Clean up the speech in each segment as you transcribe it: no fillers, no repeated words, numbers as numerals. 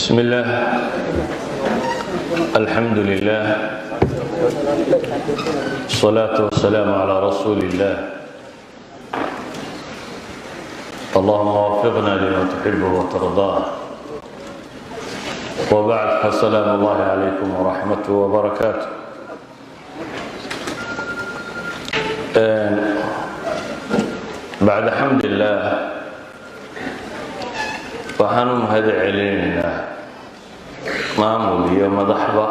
بسم الله، الحمد لله، الصلاة والسلام على رسول الله. اللهم وفقنا لما تحبه وترضاه. وبعد، فسلام الله عليكم ورحمته وبركاته. بعد حمد الله، waxaan u mahad celinaynaa maamul iyo madaxba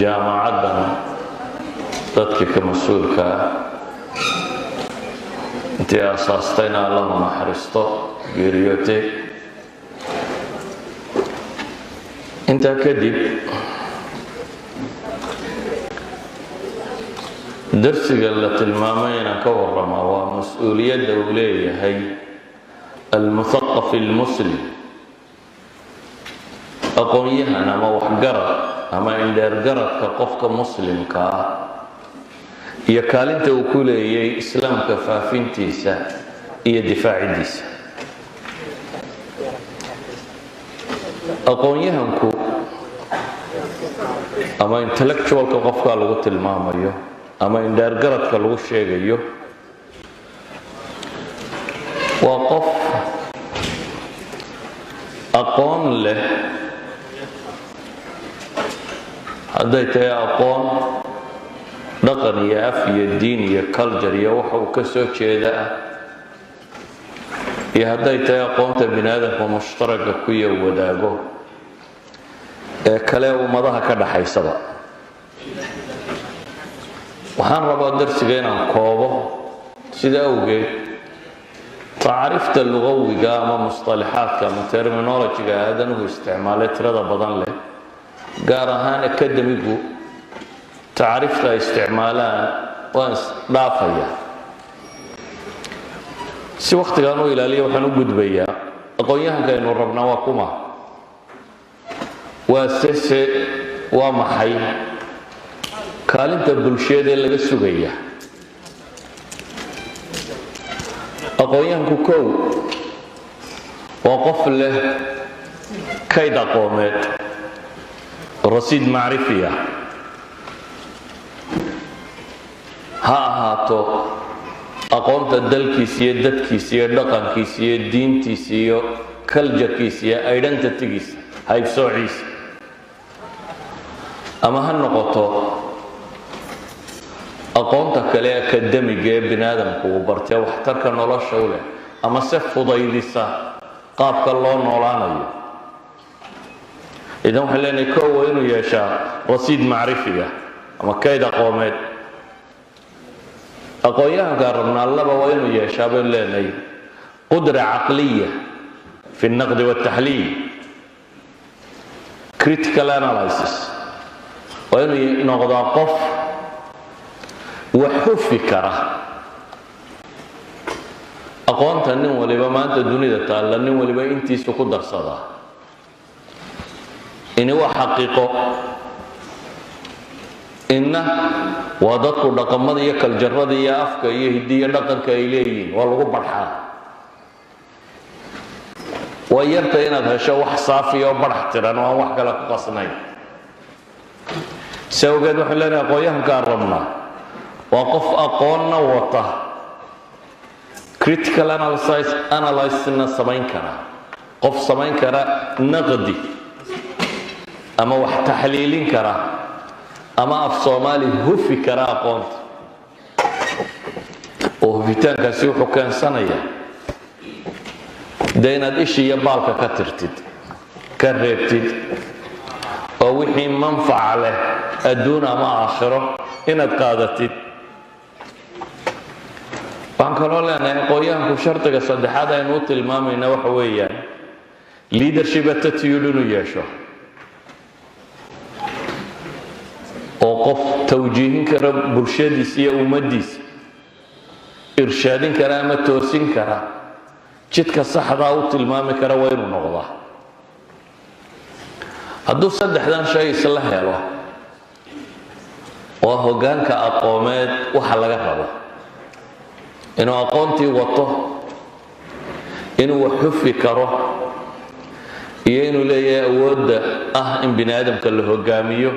jaamacaddan, dadkii ka mas-uulka ah, intii aasaastayna Allahu naxariisto geeriyootay. Intaa kadib, darsiga la tilmaamay inaan ka warramaa waa mas-uuliyadda uu leeyahay almuthaqaf almuslim, aqoon-yahan ama waxgarad ama indheergaradka qofka muslimka ah, iyo kaalinta uu ku leeyay Islaamka faafintiisa iyo difaacidiisa. Aqoon-yahanku ama intellectualka qofka lagu tilmaamayo ama indheergaradka lagu sheegayo waa qof aqoon leh, hadday tahay aqoon dhaqan iyo af iyo diin iyo culture iyo waxa uu ka soo jeeda ah, iyo hadday tahay aqoonta bini aadamka mushtaraga kuya wadaago ee kale ummadaha ka dhaxaysaba. Waxaan rabaa darsiga inaan koobo, sida awgeed tacriifta lugawiga ama musطalaxaadka ama terminologyga aadanuhu isticmaalay tirada badan leh, gaar ahaan academigu tacriifta ay isticmaalaan, waan isdhaafaya si waktigaan u ilaaliya. Waxaan u gudbayaa aqoon-yahanka aynu rabnaa waa kuma, waa sese, waa maxay kaalinta bulsheed ee laga sugaya aqoon-yahanku? Kow, waa qof leh kayd aqoomeed, rasiid macrifiya, ha ahaato aqoonta dalkiisa iyo dadkiisa iyo dhaqankiisa iyo diintiisa iyo culturekiisa iyo identitygiisa, haybsoociisa, ama ha noqoto aqoonta kale akademiga ee bini aadamku uu bartee waxtarka nolosha u leh ama se fudaydisa qaabka loo noolaanayo. Idan waxaan leenahay, kow, waa inuu yeeshaa rasiid macrifiya ama kayd aqoomeed. Aqoon-yahankaa rabnaa laba waa inuu yeeshaa baynu leenahay qudra caqliya fi الnaqdi wالtaxliil, critical analysis. Waa inuu noqdaa qof wax hufi kara aqoonta nin waliba maanta dunida taalla, nin waliba intiisu ku darsadaa. Ini waa xaqiiqo, inna waa dadku dhaqamada iyo culturada iyo afka iyo hidiyo dhaqanka ay leeyihiin, waa lagu barxaa. Waa yarta inaad hesho wax saafiya oo barax tiran oo aan wax kale ku qasnayn. Si awgeed waxaan leenahay aqoon-yahankaan rabnaa waa qof aqoonna wata, critical analysis analysisna samayn kara, qof samayn kara naqdi ama wax taxliilin kara ama af Soomaali hufi kara aqoonta, oo hufitaankaasi wuxuu keensanayaa dee inaad ishi iyo baalka ka tirtid, ka reebtid, oo wixii manfaca leh adduun ama aakhiro inaad qaadatid. Waxaan kaloo leenahay aqoon-yahanku shardiga saddexaad aynu u tilmaamayna waxa weeyaan leadership attitude inuu yeesho, oo qof tawjiihin kara bulshadiisa iyo ummaddiisa, irshaadin kara ama toosin kara, jidka saxdaa u tilmaami kara waa inuu noqdaa. Hadduu saddexdan shay isla helo, waa hoggaanka aqoomeed waxa laga rabo: inuu aqoontii wato, inuu wax hufi karo. Iyo inuu leeyahay awoodda ah in bini aadamka la hogaamiyo,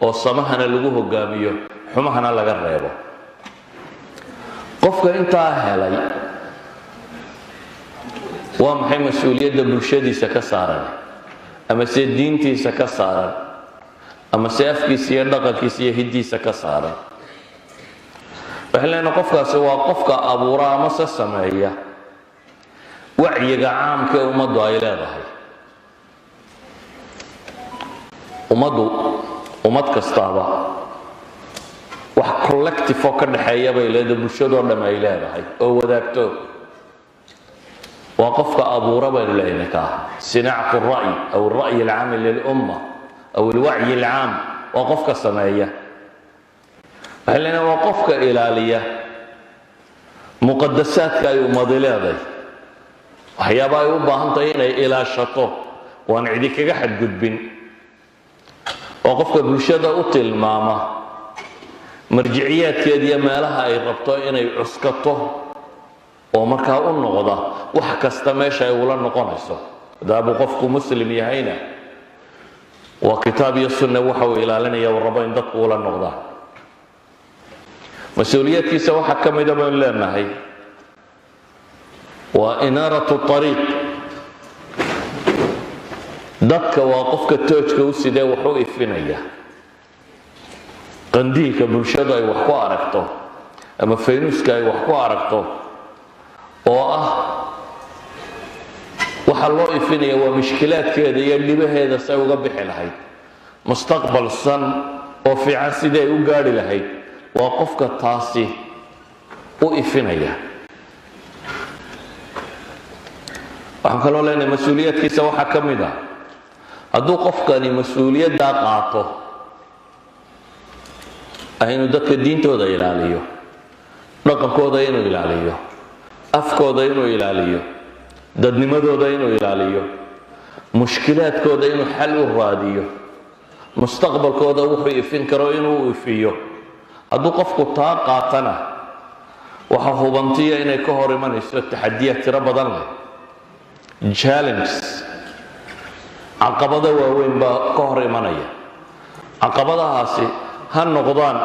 oo samahana lagu hogaamiyo, xumahana laga reebo. Qofka intaa helay, waa maxay mas-uuliyadda bulshadiisa ka saaran, ama se diintiisa ka saaran, ama se afkiisa iyo dhaqankiisa iyo hiddiisa ka saaran? Waxay leenahay qofkaasi waa qofka abuura ama se sameeya wacyiga caamka ee ummaddu ay leedahay. Ummaddu, ummad kastaaba wax collective oo ka dhexeeya bay leedahay, bulshadoo dham ay leedahay oo wadaagto. Waa qofka abuura baynu leenahay ka صناعة الرأي أو الرأي العام للأمة أو الوعي العام, waa qofka sameeya. Waxay leenahay waa qofka ilaaliya muqadasaadka ay ummadi leedahay, waxyaaba ay u baahan tahay inay ilaashato waan cidi kaga xadgudbin. Waa qofka bulshada u tilmaama marjiciyaadkeeda iyo meelaha ay rabto inay cuskato, oo markaa u noqda wax kasta meesha ay ula noqonayso. Hadaabuu qofku Muslim yahayna, waa kitaab iyo sunne waxa uu ilaalinaya uu rabo in dadku ula noqdaan. Mas-uuliyaadkiisa waxaa ka mida baynu leenahay waa إنارة الطريق. Dadka waa qofka toojka u sidee wax u ifinaya, qandiilka bulshadu ay wax ku aragto ama faynuuska ay wax ku aragto, oo ah waxaa loo ifinaya waa mushkilaadkeeda iyo dhibaheeda say uga bixi lahayd, mustaqbal san oo fiican sidii ay u gaadhi lahayd. Waa qofka taasi u ifinaya. Waxaan kaloo leenahay mas-uuliyaadkiisa waxaa ka mid ah, hadduu qofkani mas-uuliyaddaa qaato ah inuu dadka diintooda ilaaliyo, dhaqankooda inuu ilaaliyo, afkooda inuu ilaaliyo, dadnimadooda inuu ilaaliyo, mushkilaadkooda inuu xal u raadiyo, mustaqbalkooda wuxuu ifin karo inuu ifiyo, hadduu qofku taa qaatana, waxaa hubantiya inay ka hor imanayso taxadiyaad tiro badan leh, challenges, caqabado waaweyn baa ka hor imanaya. Caqabadahaasi ha noqdaan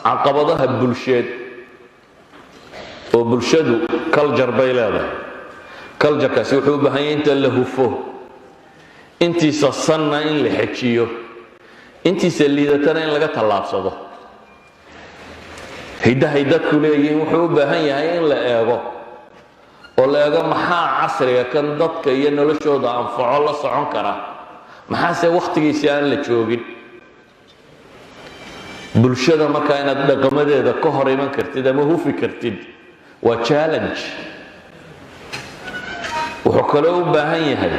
caqabadaha bulsheed, oo bulshadu culture bay leedahay. Culturekaasi wuxuu u baahan yahay inta la hufo, intiisa sanna in la xejiyo, intiisa liidatana in laga tallaabsado. Hiddahay dadku leeyihiin wuxuu u baahan yahay in la eego, oo la eego maxaa casriga kan dadka iyo noloshooda anfaco, la socon kara, maxaase wakhtigiisii aan la joogin. Bulshada markaa inaad dhaqamadeeda ka hor iman kartid ama hufi kartid waa challenge. Wuxuu kaloo u baahan yahay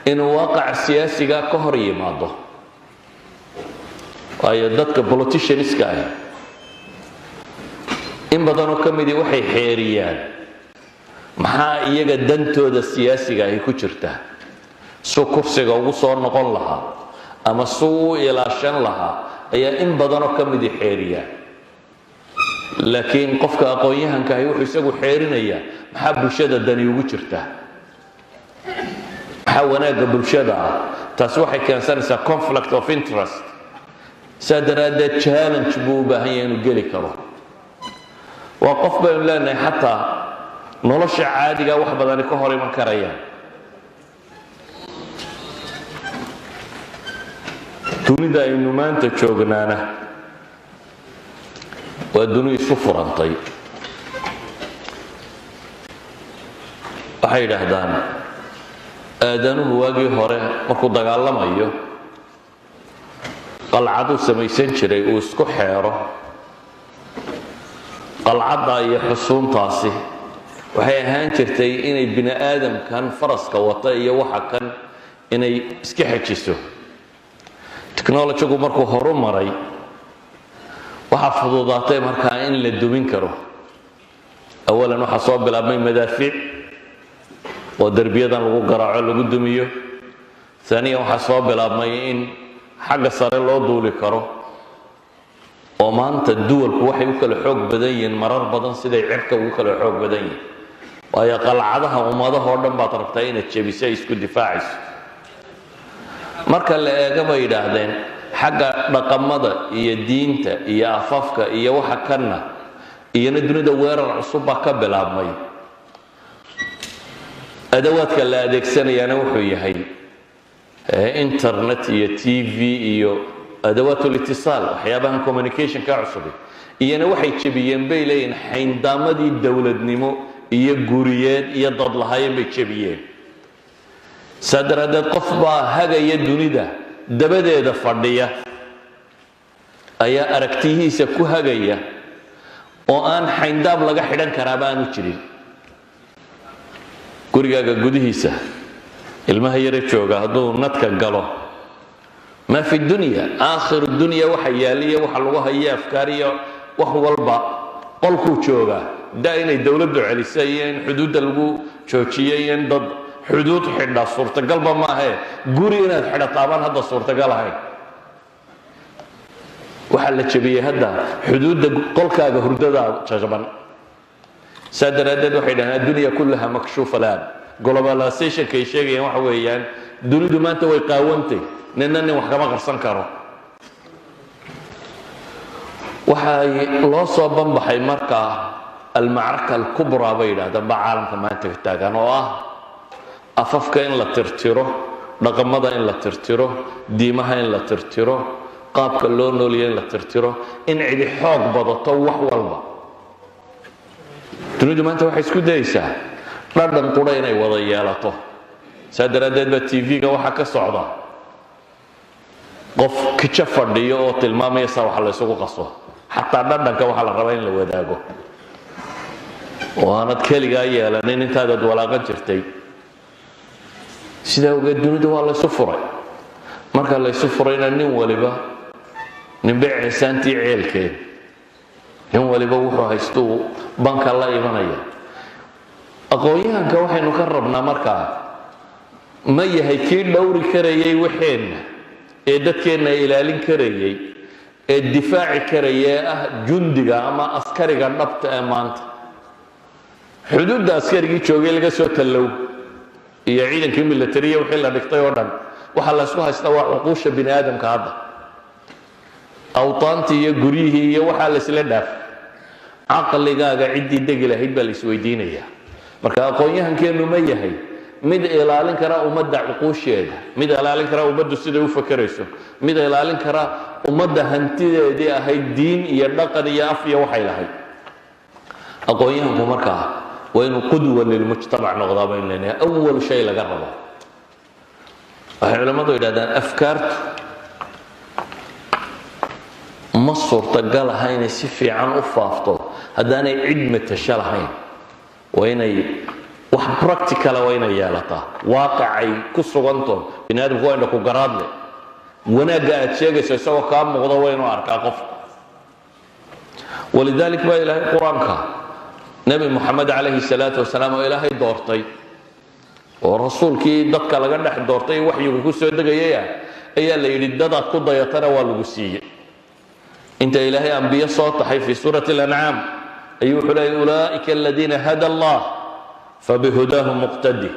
inuu waaqaca siyaasiga ka hor yimaado, waayo dadka politicianska ah in badanoo ka midii waxay xeeriyaan maxaa iyaga dantooda siyaasiga ahi ku jirta, suu kursiga ugu soo noqon lahaa ama suu u ilaashan lahaa ayaa in badanoo ka midii xeeriyaan. Laakiin qofka aqoon-yahanka ahi wuxuu isagu xeerinayaa maxaa bulshada dani ugu jirta, maxaa wanaagga bulshada ah. Taasi waxay keensanaysaa conflict of interest. Saa daraaddeed challenge buu u baahan yahay inuu geli karo. Waa qof baynu leenahay xataa nolosha caadiga wax badani ka hor iman karayaan. Dunida aynu maanta joognaana waa duni isu furantay. Waxay yidhaahdaan aadanuhu waagii hore markuu dagaalamayo qalcaduu samaysan jiray uu isku xeero. Qalcadda iyo xusuuntaasi waxay ahaan jirtay inay bini aadamkan faraska wata iyo waxa kan inay iska xejiso. Technologygu markuu horu maray, waxaa fududaatay markaa in la dumin karo. Awalan waxaa soo bilaabmay madaafiic oo derbiyadan lagu garaaco, lagu dumiyo. ثانيا waxaa soo bilaabmay in xagga sare loo duuli karo, oo maanta duwalku waxay u kala xoog badan yihiin marar badan siday cirka ugu kala xoog badan yihiin, waayo qalcadaha ummadahoo dhan baad rabtaa inaad jebiso ay isku difaacayso. Marka la eego, bay yidhaahdeen, xagga dhaqamada iyo diinta iyo afafka iyo waxa kanna, iyana dunida weerar cusub baa ka bilaabmay. Adawaadka la adeegsanayaana wuxuu yahay internet iyo TV iyo adawaat litisaal, waxyaabahan communicationka cusubi iyana waxay jebiyeen, bay leeyihin, xayndaamadii dowladnimo iyo guriyeed iyo dad lahaayeen bay jebiyeen. Saa daraaddeed qof baa hagaya dunida dabadeeda fadhiya ayaa aragtiyihiisa ku hagaya, oo aan xayndaab laga xidhan karaaba aanu jirin. Gurigaaga gudihiisa ilmaha yare jooga hadduu nadka galo, maa fi dunya, aakhiru dunya, waxa yaaliya, waxa lagu hayo, afkaar iyo wax walba qolkuu joogaa. Da inay dowladdu celisa iyo in xuduudda lagu joojiyo iyo in dad xuduud xidha suurtagalba maahee, guri inaad xidhataabaan hadda suurtagal ahayn. Waxaa la jebiyey hadda xuduudda qolkaaga hurdadaa jajaban. Saa daraaddeed waxay dhahdeen addunya kullaha makshuufa alaan. Globalizationka ay sheegayaan waxa weeyaan dunidu maanta way qaawantay, nina nin wax kama qarsan karo. Waxay loo soo banbaxay markaa almacraka alkubraa, bay yidhahdeen, baa caalamka maanta ka taagan, oo ah afafka in la tirtiro, dhaqamada in la tirtiro, diimaha in la tirtiro, qaabka loo noolaya in la tirtiro, in cidi xoog badato wax walba. Dunidu maanta waxay isku dayeysaa dhadhan qura inay wada yeelato. Saa daraaddeed baa TV-ga waxaa ka socda qof kijo fadhiyo oo tilmaamaya saa waxa la isugu qaso. Xataa dhadhanka waxaa la rabaa in la wadaago oo aanad keligaa yeelanin intaadaad walaaqan jirtay. Sidaa ogeed dunidu waa laysu furay. Marka laysu furayna, nin waliba ninbe ceesaantii ceelkeed, nin waliba wuxuu haystuu banka la imanaya. Aqoon-yahanka waxaynu ka rabnaa markaa, ma yahay kii dhowri karayay waxeenna ee dadkeenna ilaalin karayay ee difaaci karaya, ee ah jundiga ama askariga dhabta ee maanta xuduudda askarigii joogay laga soo tallow iyo ciidankii militariya wixii la dhigtay oo dhan? Waxaa la ysku haystaa waa cuquusha bini aadamka. Hadda awtaantii iyo guryihii iyo waxaa la isla dhaaf, caqligaaga ciddii degi lahayd baa la isweydiinayaa. Marka aqoon-yahankeennu ma yahay mid ilaalin kara ummadda cuquusheeda, mid ilaalin kara ummaddu siday u fakerayso, mid ilaalin kara ummadda hantideedii ahayd diin iyo dhaqan iyo af iyo waxay lahayd? Aqoon-yahanku markaa waa inuu qudwa lilmujtamac noqdaa baynu leenahay. Awal shay laga rabo, waxay culammadu yidhahdaan, afkaartu ma suurtagal aha inay si fiican u faafto haddaanay cid matasho lahayn. Waa inay wax practicala, waa inay yeelataa waaqicay ku suganto. Bini aadamku waa indha ku garaadle. Wanaagga aad sheegayso isagoo kaa muuqdo waa inuu arkaa qofku. Walidalik baa Ilaahay Qur-aanka Nebi Moxamed calayhi salaatu wasalaam, oo Ilaahay doortay oo rasuulkii dadka laga dhex doortay, waxyigu ku soo degayay ah, ayaa la yidhi dadaad ku dayatana waa lagu siiyey. Inta Ilaahay ambiye soo taxay fi suurati alancaam ayuu wuxuu leeyay: ulaa'ika aladiina hada Allah fabihudaahum muqtadi.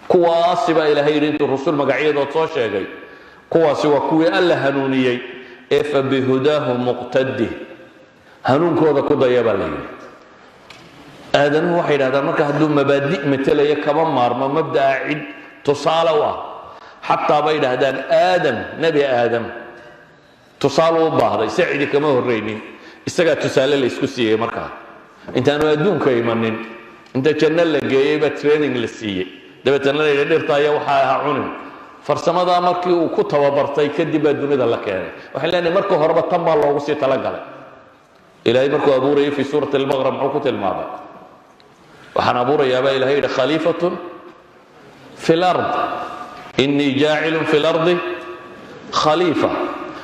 Kuwaasi baa Ilaahay yidhi intuu rusul magacyadood soo sheegay, kuwaasi waa kuwii Alla hanuuniyey ee fabihudaahum muqtadi, hanuunkooda ku daya, baa la yidhi. Aadanuhu waxay yidhahdaan marka hadduu mabaadi' matalaya, kama maarmo mabda'a cid tusaale u ah. Xataa bay yidhaahdaan Aadam, Nebi Aadam, tusaale u baahday, se cidi kama horraynin, isagaa tusaale la isku siiyey. Markaa intaanu adduunka imanin, inta janno la geeyey baa training la siiyey, dabeetana la yidhi dhirta aya waxaa aha cunin. Farsamadaa markii uu ku tababartay kadib baa dunida la keenay. Waxaan leenahay marka horeba tan baa loogu sii talagalay. Ilaahay markuu abuurayay fi suurati Albaqra muxuu ku tilmaamay? Waxaan abuurayaa, baa Ilahay yidhi, khaliifatun fi lard, inii jaacilun fi lardi khaliifa.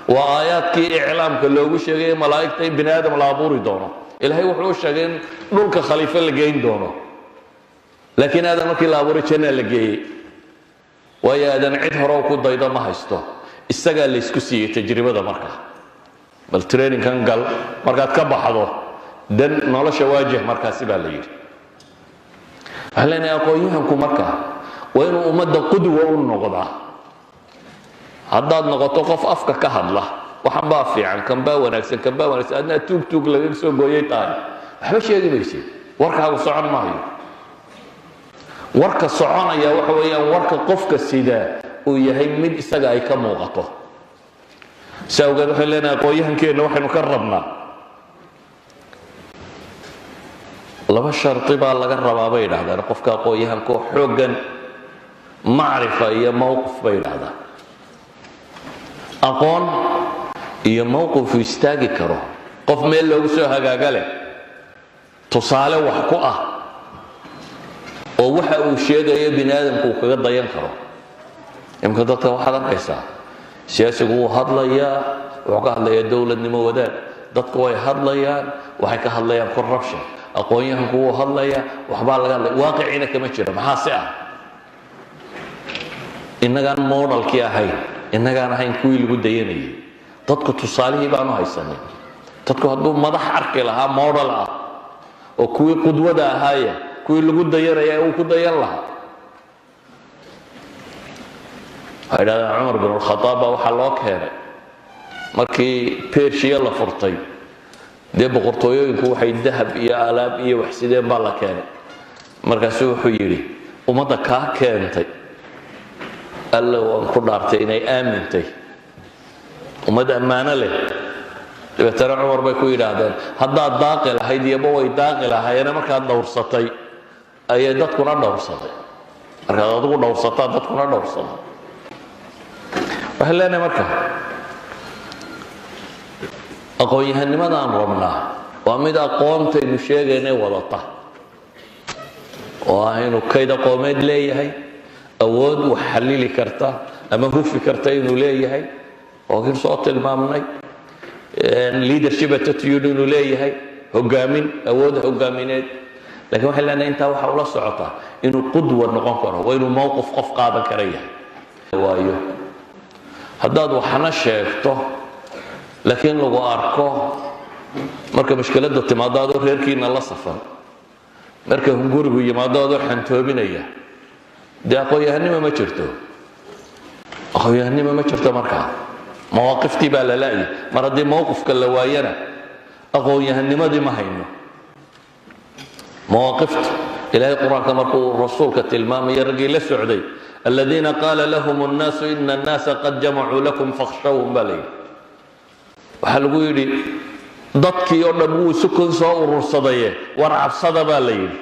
Waa aayaadkii iclaamka loogu sheegay malaa'igta in bini aadam la abuuri doono. Ilaahay wuxuu u sheegay in dhulka khaliifo la geyn doono, laakiin Aadam markii la abuuray jannaa la geeyey, waayo Aadan cid hore ku daydo ma haysto. Isagaa la isku siiyey tajribada markaa, bal trainingkan gal, markaad ka baxdo dan nolosha waajih markaasi, baa la yidhi. Waxaan leenahay aqoon-yahanku markaa waa inuu ummadda qudwa u noqdaa. Haddaad noqoto qof afka ka hadla, waxan baa fiican, kan baa wanaagsan, kan baa wanaagsan, adnaa tuug tuug laga soo gooyay tahay, waxba sheegi maysid, warkaagu socon maayo. Warka soconaya waxa weeyaan warka qofka sidaa uu yahay mid isaga ay ka muuqato. Si awgeed waxaynu leenahay aqoon-yahankeenna waxaynu ka rabnaa laba shardi baa laga rabaa bay yidhahdaan. Qofka aqoon-yahanka oo xooggan macrifa iyo mowqif bay yidhahdaan, aqoon iyo mowqifuu istaagi karo, qof meel loogu soo hagaaga leh, tusaale wax ku ah oo waxa uu sheegayo bini aadamku uu kaga dayan karo. Imika dadka waxaad arkaysaa siyaasigu wuu hadlayaa, wuxuu ka hadlayaa dowladnimo wadaag, dadku way hadlayaan, waxay ka hadlayaan corruption, aqoon-yahanku wuu hadlayaa, waxbaa laga hadlaya, waaqiciina kama jiro. Maxaa si ah? Innagaan modelkii ahayn, innagaan ahayn kuwii lagu dayanayay, dadku tusaalihii baanu haysanay. Dadku hadduu madax arki lahaa model ah oo kuwii qudwada ahaaya, kuwii lagu dayanaya, uu ku dayan lahaa. Waxay idhahdeen Cumar bin Alkhadaab baa waxaa loo keenay markii Bershiya la furtay, dee boqortooyooyinku waxay dahab iyo alaab iyo wax sideen baa la keenay. Markaasuu wuxuu yidhi, ummadda kaa keentay Alla waan ku dhaartay inay aamintay, ummad ammaano leh. Dabeetana Cumar bay ku yidhaahdeen, haddaad daaqi lahayd iyoba way daaqi lahaayeene, markaad dhowrsatay ayay dadkuna dhowrsaday, markaad adigu dhowrsataa dadkuna dhowrsaday. Waxaan leenahay marka aqoon-yahannimadaan rabnaa waa mid aqoontaynu sheegaynay wadata, oo ah inuu kayd aqoomeed leeyahay, awood wax xallili karta ama hufi karta inuu leeyahay, oo kin soo tilmaamnay, leadership attitude inuu leeyahay, hogaamin, awood hogaamineed. Lakin waxay leenahay intaa waxaa ula socotaa inuu qudwa noqon karo, waa inuu mowqif qof qaadan kara yahay. Waayo, haddaad waxna sheegto laakiin lagu arko marka mushkiladda timaado adoo reerkiina la safan, marka hungurigu yimaado adoo xantoobinaya, dee aqoon-yahanimo ma jirto, aqoon-yahanimo ma jirto. Markaa mawaaqiftii baa la la'yay. Mar haddii mowqifka la waayana, aqoon-yahanimadii ma hayno. Mawaaqiftu, Ilahay Qur-aanka markuu rasuulka tilmaamaya raggii la socday, aladiina qaala lahum الnaasu ina الnaasa qad jamacuu lakum fakhshawhum baa la yidhi. Waxaa lagu yidhi dadkii oo dhan wuu isu kun soo urursadaye, war cabsada baa la yidhi.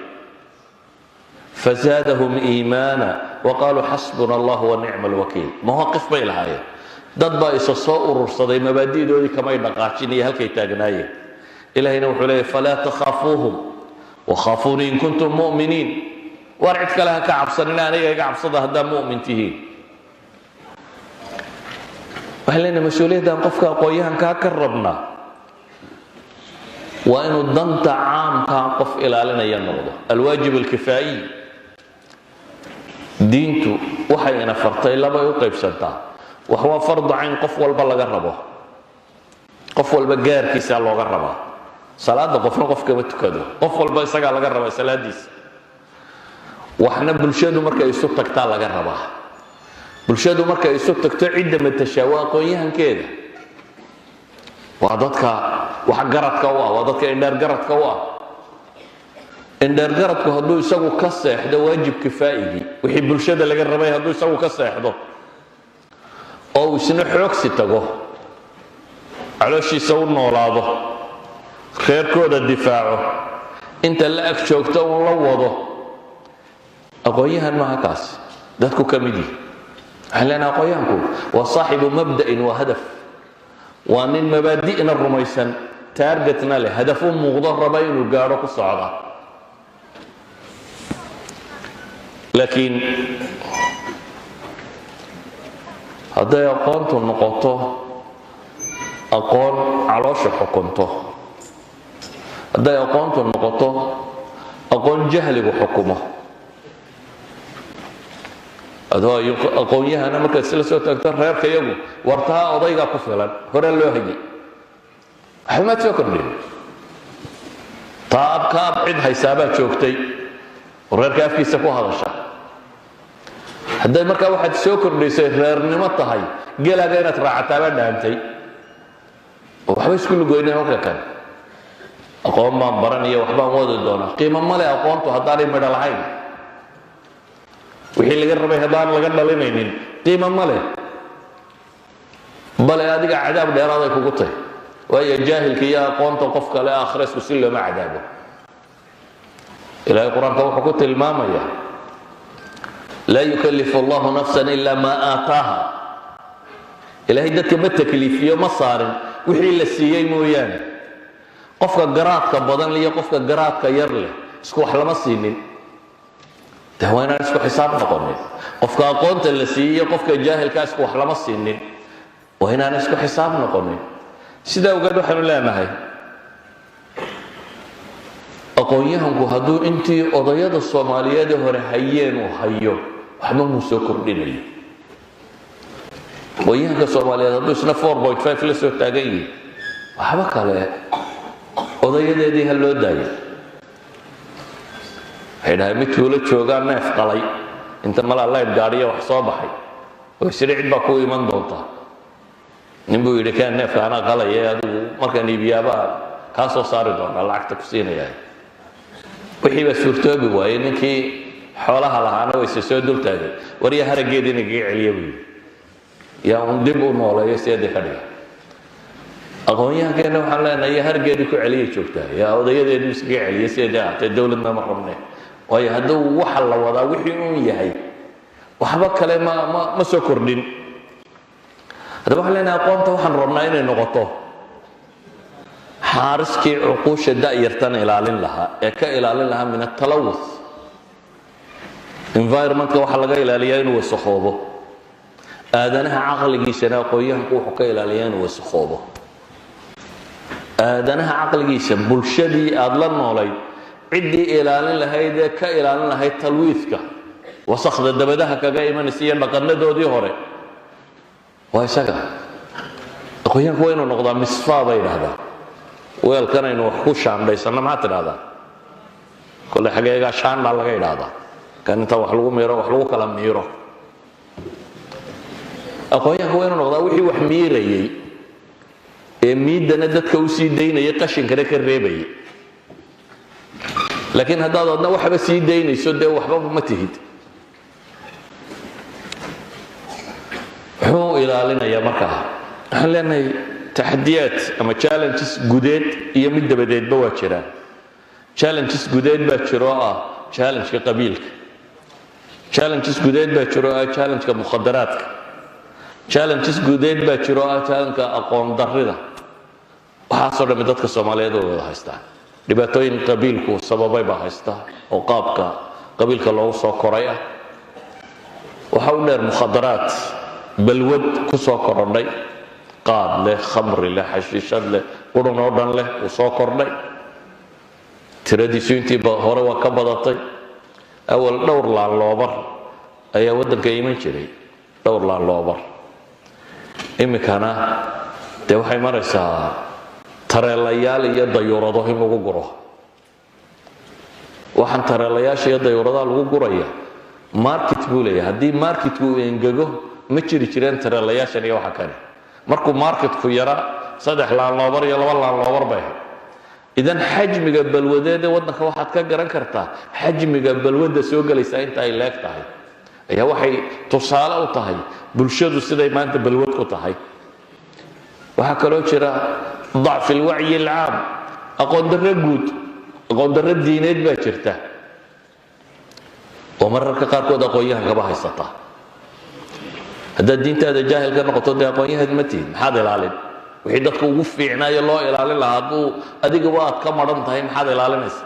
Fazaadahum iimaana waqaaluu xasbuna allah wa nicma alwakiil. Mawaaqif bay lahaayeen. Dad baa isa soo urursaday, mabaadi'doodii kamay dhaqaajin iyo halkay taagnaayeen. Ilahayna wuxuu leeyahy, falaa takhaafuuhum wakhaafuunii in kuntum mu'miniin. War cid kale ha ka cabsanina, aniga iga cabsada haddaa mu'min tihiin. Waxaan leenahay mas-uuliyaddan qofka aqoon-yahankaa ka rabnaa waa inuu danta caamkaa qof ilaalinaya noqdo. Alwaajib alkifaa'iy, diintu waxay ina fartay labay u qaybsantaa. Wax waa fardu cayn, qof walba laga rabo, qof walba gaarkiisaa looga rabaa. Salaada qofna qof kama tukado, qof walba isagaa laga rabaa salaadiisa. Waxna bulshadu markay isu tagtaa laga rabaa. Bulshadu markay isu tagto, cidda matashaa waa aqoon-yahankeeda, waa dadka wax garadka u ah, waa dadka indheer garadka u ah. Indheer garadku hadduu isagu ka seexdo waajib kifaa'igii, wixii bulshada laga rabay hadduu isagu ka seexdo oo uu isna xoogsi tago, calooshiisa u noolaado, reerkooda difaaco, inta la ag joogto uun la wado, aqoon-yahan maaha kaasi, dadku ka mid yihi. Waxaan leenahay aqoon-yahanku waa saaxibu mabda'in waa hadaf, waa nin mabaadi'na rumaysan, targetna leh, hadaf u muuqdo, raba inuu gaadho, ku socda. Laakiin hadday aqoontu noqoto aqoon caloosha xukunto, hadday aqoontu noqoto aqoon jahligu xukumo, adoo aqoon-yahana markaad isla soo taagto reerka iyagu wartaha odaygaa ku filan, hore loo hayay, waxba maad soo kordhin. Taa ab ka ab cid haysaabaa joogtay oo reerka afkiisa ku hadasha. Hadday markaa waxaad soo kordhaysay reernimo tahay, gelaaga inaad raacataabaa dhaantay oo waxba isku lugoynin. Halka kale aqoon baan baranaya, waxbaan wadi doonaa, qiimo male aqoontu haddaanay midho lahayn. Wixii laga rabay haddaan laga dhalinaynin, qiimo male, bale adiga cadaab dheeraaday kugu tahy. Waayo, jaahilka iyo aqoonta qof kale aakhira isku si looma cadaabo. Ilahay Qur-aanka wuxuu ku tilmaamaya: "Laa yukallifu Allahu nafsan ilaa maa aataaha." Ilahay dadka ma takliifiyo, ma saarin wixii la siiyey mooyaane. Qofka garaadka badan iyo qofka garaadka yar leh isku wax lama siinin, de waa inaan isku xisaab noqonin. Qofka aqoonta la siiyey iyo qofka jaahilkaa isku wax lama siinin, waa inaan isku xisaab noqonin. Sidaa ogeed waxaanu leenahay, aqoon-yahanku hadduu intii odayada Soomaaliyeed hore hayeen uu hayo, waxba muu soo kordhinayo. Aqoon-yahanka Soomaaliyeed hadduu isna 4.5 la soo taagan yihi, waxba kale odayadeedii ha loo daayo. Waxay dhahay, mid tuulo joogaa neef qalay inta malaa laydh gaadhiya wax soo baxay oo isiri cid baa ku iman doonta. Nin buu yidhi: "Kaan neefka anaa qalaya, adigu markaan iibiyaabaa kaa soo saari doonaa, lacagta ku siinaya." Wixii baa suurtoobi waayey. Ninkii xoolaha lahaana wayse soo dul taagay. "Warya, haraggeedii nagaga celiya," buu yidhi, yaa un dib u nooleeyo sideedii ka dhiga. Aqoon-yahankeenna waxaan leenahay, yaa hargeedii ku celiyay joogtaa, yaa odayadeedu iskaga celiya sideedii ahaatee. Dowladna ma rabne, waayo hadduu waxa la wadaa wixii uun yahay, waxba kale ma soo kordhin. Haddaba waxaan leenahay, aqoonta waxaan rabnaa inay noqoto xaariskii cuquusha da'yartan ilaalin lahaa ee ka ilaalin lahaa min atalawuth environmentka. Waxaa laga ilaaliyaa inuu wasakhoobo. Aadanaha caqligiisana aqoon-yahanku wuxuu ka ilaaliyaa inuu wasakhoobo. Aadanaha caqligiisa, bulshadii aada la noolayd ciddii ilaalin lahayd ee ka ilaalin lahayd talwiidka, wasakhda dabadaha kaga imanaysa iyo dhaqanadoodii hore, waa isaga. Aqoon-yahanku waa inuu noqdaa misfaa bay idhahdaan, weelkan aynu wax ku shaandhaysanno. Maxaad tidhahdaa? Kolle xageegaa shaandhaa laga idhaahdaa, kan inta wax lagu miiro, wax lagu kala miiro. Aqoon-yahanku waa inuu noqdaa wixii wax miirayey ee miidana dadka usii daynayay, qashinkana ka reebayay. Laakiin haddaad adna waxba sii daynayso, dee waxba ma tihid. Muxuu ilaalinayaa markaa? Waxaan leenahay, taxadiyaad ama challenges gudeed iyo mid dabadeedba waa jiraan. Challenges gudeed baa jiro oo ah challengeka qabiilka. Challenges gudeed baa jiro oo ah challengeka mukhadaraadka. Challenges gudeed baa jiro oo ah challengeka aqoon darrida. Waxaasoo dhammi dadka Soomaaliyeed way wada haystaan. Dhibaatooyin qabiilku sababay baa haysta oo qaabka qabiilka loogu soo koray ah. Waxa u dheer mukhadaraad, balwad ku soo korodhay, qaad leh, khamri leh, xashiishad leh, qurun oo dhan leh uu soo kordhay. Tiradiisu intii hore waa ka badatay. Awal dhowr laaloobar ayaa waddanka iman jiray, dhowr laaloobar. Iminkana dee waxay maraysaa tareelayaal iyo dayuurado in lagu guro. Waxaan tareelayaasha iyo dayuuradaha lagu guraya market buu leeyahay. Haddii marketku uu engego, ma jiri jireen tareelayaashan iyo waxa kale. Markuu marketku yara, saddex laanloobar iyo laba laanloobar bay ahayd. Idan xajmiga balwadeed ee waddanka waxaad ka garan kartaa, xajmiga balwadda soo gelaysaa inta ay leeg tahay ayaa waxay tusaale u tahay bulshadu siday maanta balwad ku tahay. Waxaa kaloo jira dacfi alwacyi alcaam, aqoon darro guud, aqoon darro diineed baa jirta oo mararka qaarkood aqoon-yahankaba haysata. Haddaad diintaada jaahil ka noqoto, dee aqoon-yahan ma tihid. Maxaad ilaalin? Wixii dadka ugu fiicnaayo loo ilaalin lahaa, hadduu adigaba aad ka maran tahay, maxaad ilaalinaysa?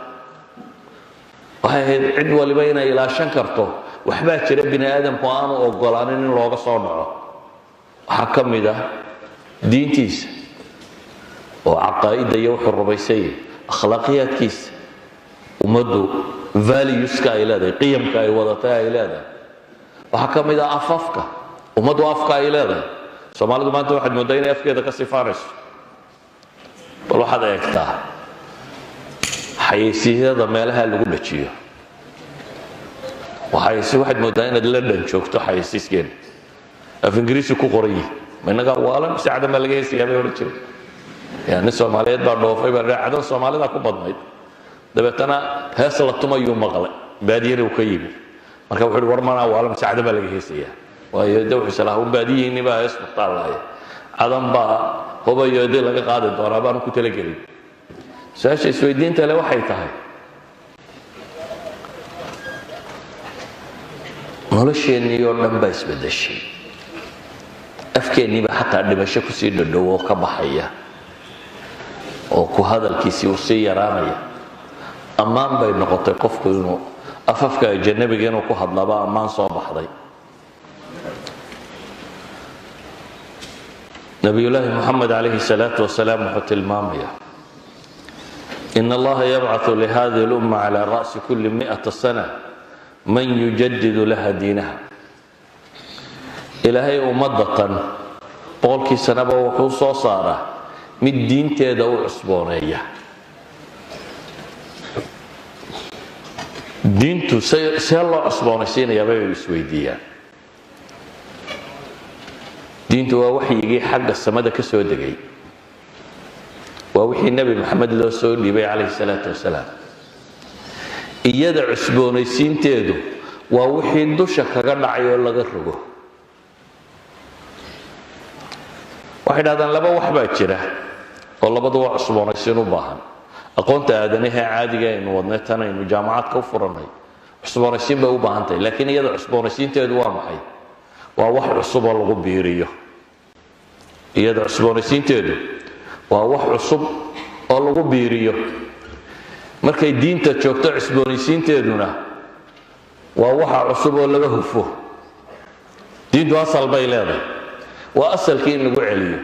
Waxay ahayd cid waliba inay ilaashan karto. Waxbaa jira bini aadamku aanu ogolaanin in looga soo dhaco. Waxaa ka mid ah diintiisa oo caqaa'idda iyo wuxuu rumaysanyah, akhlaaqiyaadkiisa, ummaddu valueska ay leedahay, qiyamka ay wadatay ay leedahay. Waxaa ka mid ah afafka ummaddu, afka ay leedahay. Soomaalidu maanta waxaad mooddaa inay afkeeda ka sifaanayso. Bal waxaad eegtaa xayeysiisyada meelaha lagu dhajiyo. Waxay waxaad moodaa inaad London joogto. Xayeysiiskeena af Ingiriisi ku qoran yihi. Ma innagaa waalan mise Cadan baa laga heesayaa bay odhan jiray. Ya nin Soomaaliyeed baa dhoofay baa Cadan Soomaalida ku badnayd. Dabeetana hees la tumayuu maqlay, baadiyana uu ka yimi. Marka wuxuu uhi, "War manaa waalan mise Cadan baa laga heesayaa?" Waayo de wuxuu islahaa un baadiyihiinni baa hees muxtaalaaya, Cadan baa hubayo dee laga qaadi doonaa baanu ku talagelin. Su-aasha isweydiinta le waxay tahay, nolosheennii oo dhan baa isbedeshay, afkeenniiba xataa dhimasho kusii dhadhow oo ka baxaya oo ku hadalkiisii uu sii yaraanaya. Ammaan bay noqotay qofku inuu afafka ajanabiga inuu ku hadlaba ammaan soo baxday. Nabiyullaahi Moxamed calayhi salaatu wasalaam wuxuu tilmaamaya, in Allaha yabcathu lihadihi lumma cala ra'si kulli mi'ata sana man yujadidu laha diinaha. Ilaahay ummadda tan 100kii sanaba wuxuu soo saaraa mid diinteeda u cusbooneeya. Diintu see loo cusboonaysiinayaa bay isweydiiyaan. Diintu waa waxyigii xagga samada ka soo degay, waa wixii Nebi Maxamed loo soo dhiibay calayhi salaatu wasalaam. Iyada cusboonaysiinteedu waa wixii dusha kaga dhacay oo laga rogo. Waxay dhahdaan laba wax baa jira oo labadu waa cusboonaysiin u baahan. Aqoonta aadanaha caadiga aynu wadnay, tan aynu jaamacadka u furannay, cusboonaysiin bay u baahan tahay. Laakiin iyada cusboonaysiinteedu waa maxay? Waa wax cusub oo lagu biiriyo. Iyada cusboonaysiinteedu waa wax cusub oo lagu biiriyo. Markay diinta joogto, cusboonaysiinteeduna waa waxa cusub oo laga hufo. Diintu asal bay leedahay, waa asalkii in lagu celiyo,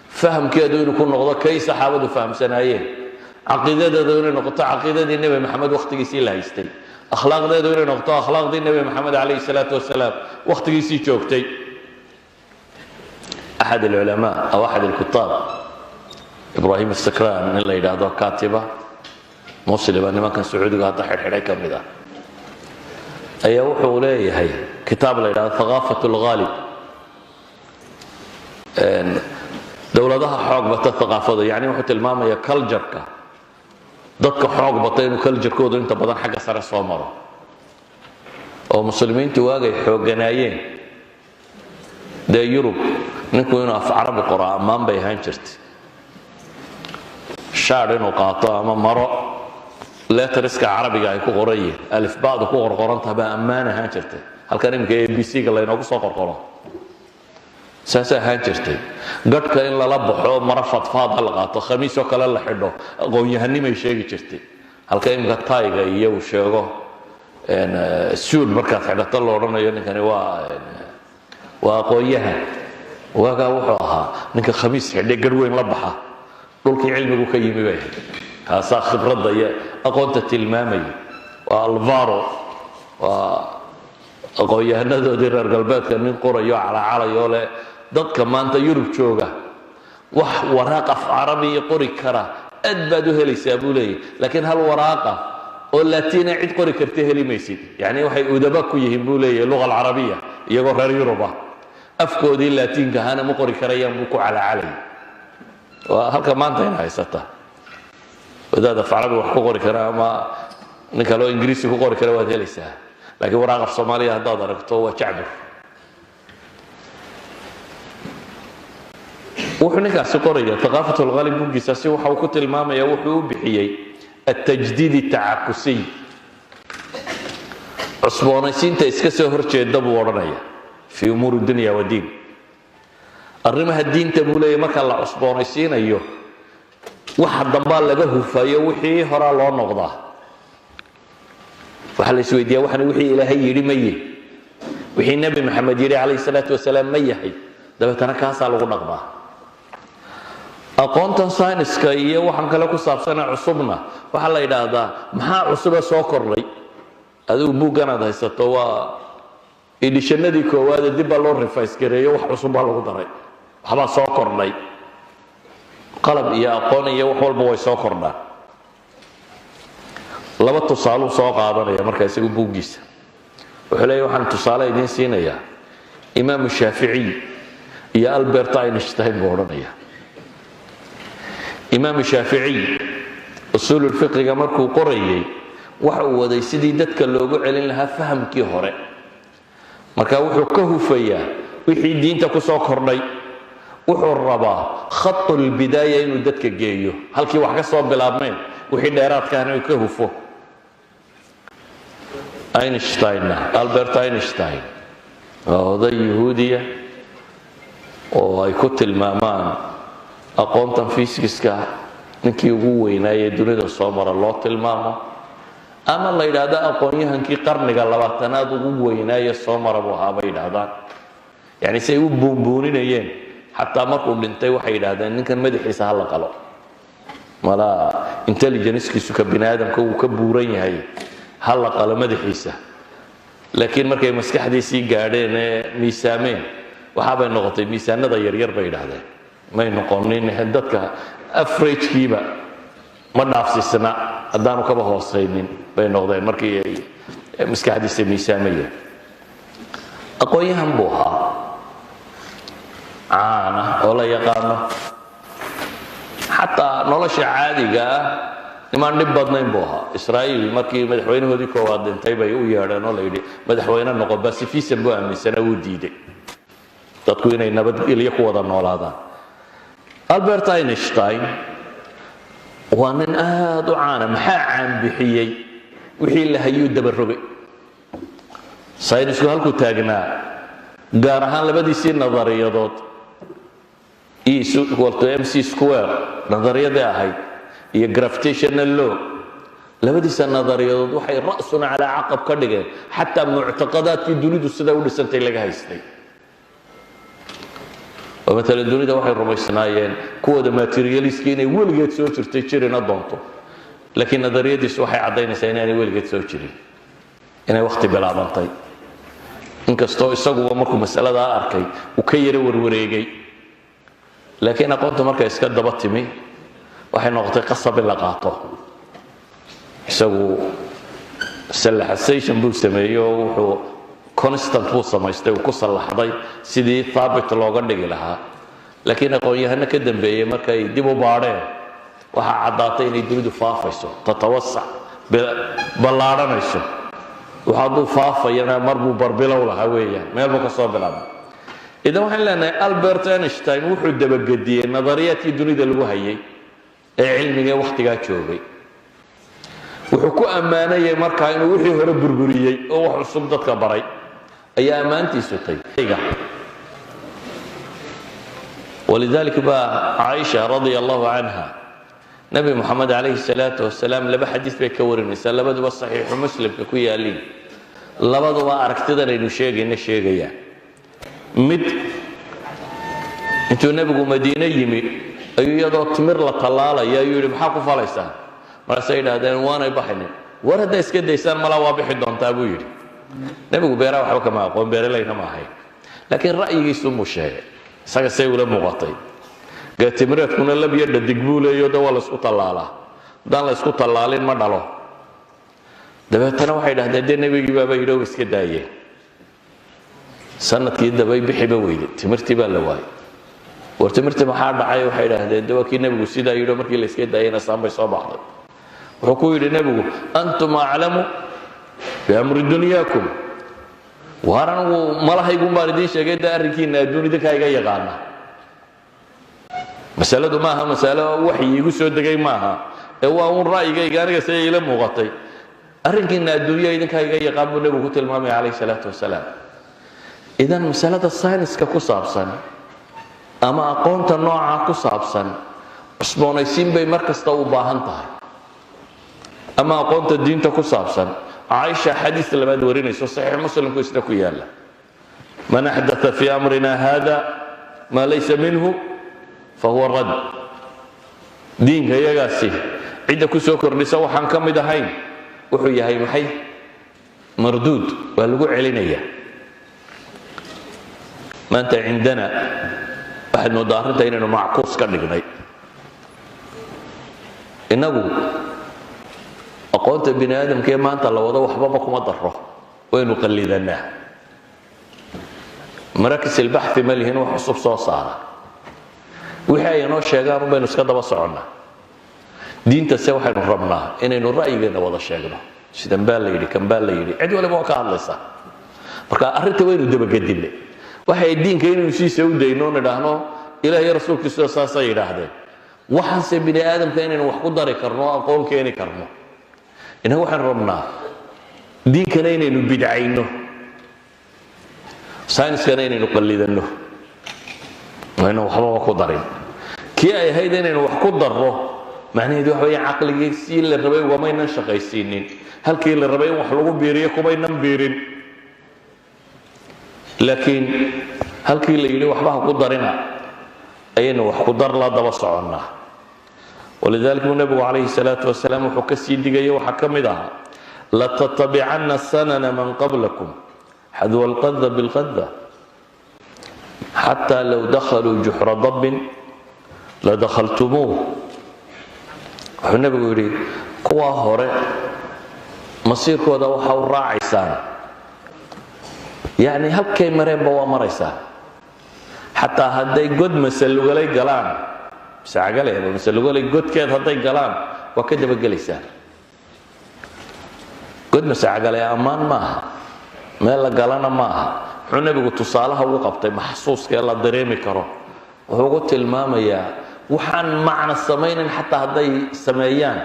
fahamkeedu inuu ku noqdo kay saxaabadu fahamsanaayeen, caqiidadeedu inay noqoto caqiidadii Nebi Maxamed wakhtigiisii la haystay, akhlaaqdeedu inay noqoto akhlaaqdii Nebi Maxamed calayhi salaatu wasalaam wakhtigiisii joogtay. Axad alculamaa aw axad alkutaab, Ibrahim Asakran nin la yidhaahdo, katiba muslima, nimankan Sacuudiga hadda xidhxidhay ka mid ah, ayaa wuxuu leeyahay kitaab la yidhahdo Thaqaafat Alghaalib, dowladaha xoog bata thaqaafada. Yani wuxuu tilmaamaya cultureka dadka xoog bata inuu culturekoodu inta badan xagga sare soo maro, oo muslimiintu waagay xoogganaayeen dee Yurub ninku inuu af Carabi qoraa ammaan bay ahaan jirtay. Shaadh inuu qaato ama maro letterska Carabiga ay ku qoran yihiin, alifbadu ku qorqorantaha, baa ammaan ahaan jirtay. Halkan iminka ABC-ga laynoogu soo qorqoro saasay ahaan jirtay. Gadhka in lala baxo, maro fadfaada la qaato, khamiisoo kale la xidho, aqoon-yahanimay sheegi jirtay. Halka iminka tayga iyo uu sheego suud markaad xidhato la odhanayo ninkani waa aqoon-yahan. Waagaa wuxuu ahaa ninka khamiis xidhay, garh weyn la baxa, dhulkii cilmigu ka yimi bay ahayd. Kaasaa khibradda iyo aqoonta tilmaamaya. Waa Alvaro, waa aqoon-yahanadoodii reer galbeedka, nin qorayo calacalayo leh dadka maanta Yurub jooga wax waraaq af Carabiya qori kara aad baad u helaysaa buu leeyahy, laakiin hal waraaqa oo Latina cid qori karta heli maysid. Yacni waxay udaba ku yihiin buu leeyahay luga alcarabiya, iyagoo reer Yurub ah afkoodii Laatiinka ahaana ma qori karayaan buu ku calacalay. Waa halka maanta ina haysata. Wadaad af Carabi wax ku qori kara ama nin kaleo Ingiriisi ku qori kara waad helaysaa, laakiin waraaq af Soomaaliya haddaad aragto waa jacbur. Wuxuu ninkaasi qoraya Thaqaafat Lghalib buuggiisaasi, waxa uu ku tilmaamaya wuxuu u bixiyey altajdiid atacakusiy, cusboonaysiinta iska soo horjeeda buu odhanaya fii umuuri dunya wa diin. Arrimaha diinta buu leeyahy marka la cusboonaysiinayo, waxa dambaa laga hufayo, wixii horaa loo noqdaa. Waxaa la isweydiiya, waxan wixii Ilaahay yidhi ma yihi? Wixii Nebi Maxamed yidhi calayhi salaatu wasalaam ma yahay? Dabeetana kaasaa lagu dhaqmaa. Aqoontan sayniska iyo waxaan kale ku saabsana cusubna waxaa la yidhaahdaa, maxaa cusube soo kordhay? Adigu buuggan aad haysato waa editionadii koowaade, dib baa loo revise gareeyo, wax cusub baa lagu daray, waxbaa soo kordhay. Qalab iyo aqoon iyo wax walba way soo kordhaan. Laba tusaaluu soo qaadanaya marka isagu buuggiisa. Wuxuu leeyahy, waxaan tusaale idiin siinayaa Imaamu Shaaficiy iyo Albert Einstein, buu odhanaya. Imaamu Shaaficiy usuululfiqiga markuu qorayay, waxa uu waday sidii dadka loogu celin lahaa fahamkii hore. Marka wuxuu ka hufayaa wixii diinta ku soo kordhay. Wuxuu rabaa خط البداية inuu dadka geeyo, halkii wax ka soo bilaabmeen, wixii dheeraadkaana uu ka hufo. Einsteinna, Albert Einstein, waa oday Yuhuudiya oo ay ku tilmaamaan aqoontan fiisikiska ninkii ugu weynaayee dunida soo mara loo tilmaamo, ama la yidhaahdo aqoon-yahankii qarniga 20aad ugu weynaaye soo mara buu ahaa, bay yidhaahdaan. Yani si ay u buunbuuninayeen, xataa markuu dhintay waxay yidhahdeen, ninkan madaxiisa ha la qalo, malaa intelligencekiisu ka bini aadamka uu ka buuran yahay, ha la qalo madaxiisa. Laakiin markay maskaxdiisii gaadheen ee miisaameen, waxaabay noqotay miisaanada yaryar, bay yidhaahdeen. May noqonin dadka averagekiiba ma dhaafsisna, haddaanu kaba hoosaynin bay noqdeen markii ay maskaxdiisa miisaamayeen. Aqoon-yahan buu ahaa caana oo la yaqaano. Xataa nolosha caadiga ah nimaan dhib badnayn buu ahaa. Israa'iil markii madaxweynahoodii koowaad dhintay bay u yeedheen oo la yidhi, madaxweyne noqo. Pacifism buu aaminsanaa, wuu diiday dadku inay nabadgelyo ku wada noolaadaan. Albert Einstein waa nin aada u caana. Maxaa caanbixiyey? Wixii la hayuu dabarogay. Saynisku halkuu taagnaa, gaar ahaan labadiisii nadariyadood, E equal to mc square nadariyadii ahayd iyo gravitational law, labadiisa nadariyadood waxay رأسا على عقب ka dhigeen xataa muctaqadaadkii dunidu siday u dhisantay laga haystay. Oo maalan dunida waxay rumaysnaayeen kuwooda materialistka inay weligeed soo jirtay, jirina doonto. Laakiin nadariyadiisu waxay caddaynaysaa inaanay weligeed soo jirin, inay wakhti bilaabantay, inkastoo isaguba markuu masaladaa arkay uu ka yaro warwareegay. Laakiin aqoontu markay iska daba timi, waxay noqotay qasab in la qaato. Isagu sallaxsation buu sameeyey oo wuxuu constant buu samaystay, uu ku sallaxday sidii thaabit looga dhigi lahaa. Laakiin aqoon-yahano ka dambeeyey markay dib u baadheen, waxaa caddaatay inay dunidu faafayso, تتوسع, ballaadhanayso. Wax hadduu faafayana mar buu barbilow lahaa weeyaan, meel buu ka soo bilaabay. Idan waxaan leenahay, Albert Einstein wuxuu dabagediyey nadariyaadkii dunida lagu hayay ee cilmiga ee wakhtigaa joogay. Wuxuu ku ammaanayay markaa inuu wixii hore burburiyey oo wax cusub dadka baray ayaa ammaantiisu tay. ولذلك baa Caaisha رضي الله عنها Nebi Moxamed عليه الصلاة والسلام laba xadiis bay ka warinaysaa, labaduba Saxiixu Muslimka ku yaaliin, labaduba aragtidan aynu sheegayna sheegayaan. Mid, intuu nebigu Madiine yimi ayuu iyadoo timir la tallaalaya ayuu yidhi, maxaa ku falaysaan? Markaasay yidhaahdeen, waanay baxaynin. War, haddaa iska daysaan malaa waa bixi doontaa, buu yidhi. Nebigu beeraha waxba kama aqoon, beeralayna ma ahayn, laakiin ra'yigiisunbuu sheegay isaga say ula muuqatay. Geetimireedkuna lab iyo dhadig buu leeyo, de waa la isku tallaalaa, haddaan la isku tallaalin ma dhalo. Dabeetana waxay dhahdeen, dee nebigii baaba yidhi, iska daayeen. Sanadkii dabay bixiba weyday timirtii, baa la waayay. War, timirtii maxaa dhacay? Waxay idhaahdeen, de waa kii nebigu sidaa yidhi, markii la iska daayayna saan bay soo baxday. Wuxuu ku yidhi nebigu, أنتم أعلم بأمر دنياكم. Waar, anigu malahaygun baan idiin sheegay, de arrinkiina adduun idinkaa iga yaqaana. Masaladu maaha masalo waxyi igu soo degay maaha, ee waa uun ra'yigayga aniga siday ila muuqatay. Arrinkiina adduunya idinkaa iga yaqaan, buu nebigu ku tilmaamaya عليه الصلاة والسلام. Idan masalada sayniska ku saabsan ama aqoonta noocaa ku saabsan cusboonaysiin bay mar kasta u baahan tahay. Ama aqoonta diinta ku saabsan, Caaisha xadiis labaad warinayso, Saxiix Muslimku isna ku yaala, من أحدث في أمرنا هذا ما ليس منه فهو رد. Diinka iyagaasi cidda ku soo kordhisa waxaan ka mid ahayn, wuxuu yahay maxay? مردود, waa lagu celinaya. Maanta cindana waxaad mooddaa arrinta inaynu mackuus ka dhignay. Innagu aqoonta bini aadamka ee maanta la wado waxbaba kuma daro. Waynu qallidanaa. Marakis ilbaxthi ma lihin wax cusub soo saara. Wixii ay inoo sheegaan un baynu iska daba soconnaa. Diinta se waxaynu rabnaa inaynu ra'yigeenna wada sheegno. Sidan baa la yidhi, kan baa la yidhi, cid waliba waa ka hadlaysaa. Marka arrinta waynu dabagedinay. Waxay diinka inaynu siisa u dayno, nidhaahno Ilaah iyo rasuulkiisu saasay yidhaahdeen. Waxaanse bini aadamka inaynu wax ku dari karno o aqoon keeni karno. Innaga waxaynu rabnaa diinkana inaynu bidcayno, sayniskana inaynu qallidanno, aynu waxbaba ku darin. Kii ay ahayd inaynu wax ku darro, macnaheedu waxa weya caqligii sii la rabay ugamaynan shaqaysiinin. Halkii la rabay in wax lagu biiriyo kumaynan biirin, laakiin halkii la yidhi waxba ha ku darina ayaynu wax ku dar la daba soconnaa. Walidalik buu nebigu calayhi salaatu wasalaam wuxuu ka sii digaya, waxaa ka mid ahaa: "Latatabicanna sanana man qablakum xadwa alqada bilqada, xataa low dakhaluu juxra dabbin ladakhaltumuuh." Wuxuu nebigu yidhi, kuwaa hore masiirkooda waxa u raacaysaan, yacni halkay mareenba waa maraysaan, xataa hadday god masalugalay galaan, masacagale ama masalugalay godkeed hadday galaan, waa ka dabagelaysaan. God masacagale ammaan maaha, meel la galana maaha. Muxuu nebigu tusaalaha ugu qabtay maxsuuska ee la dareemi karo? Wuxuu ugu tilmaamayaa waxaan macno samaynin xataa hadday sameeyaan,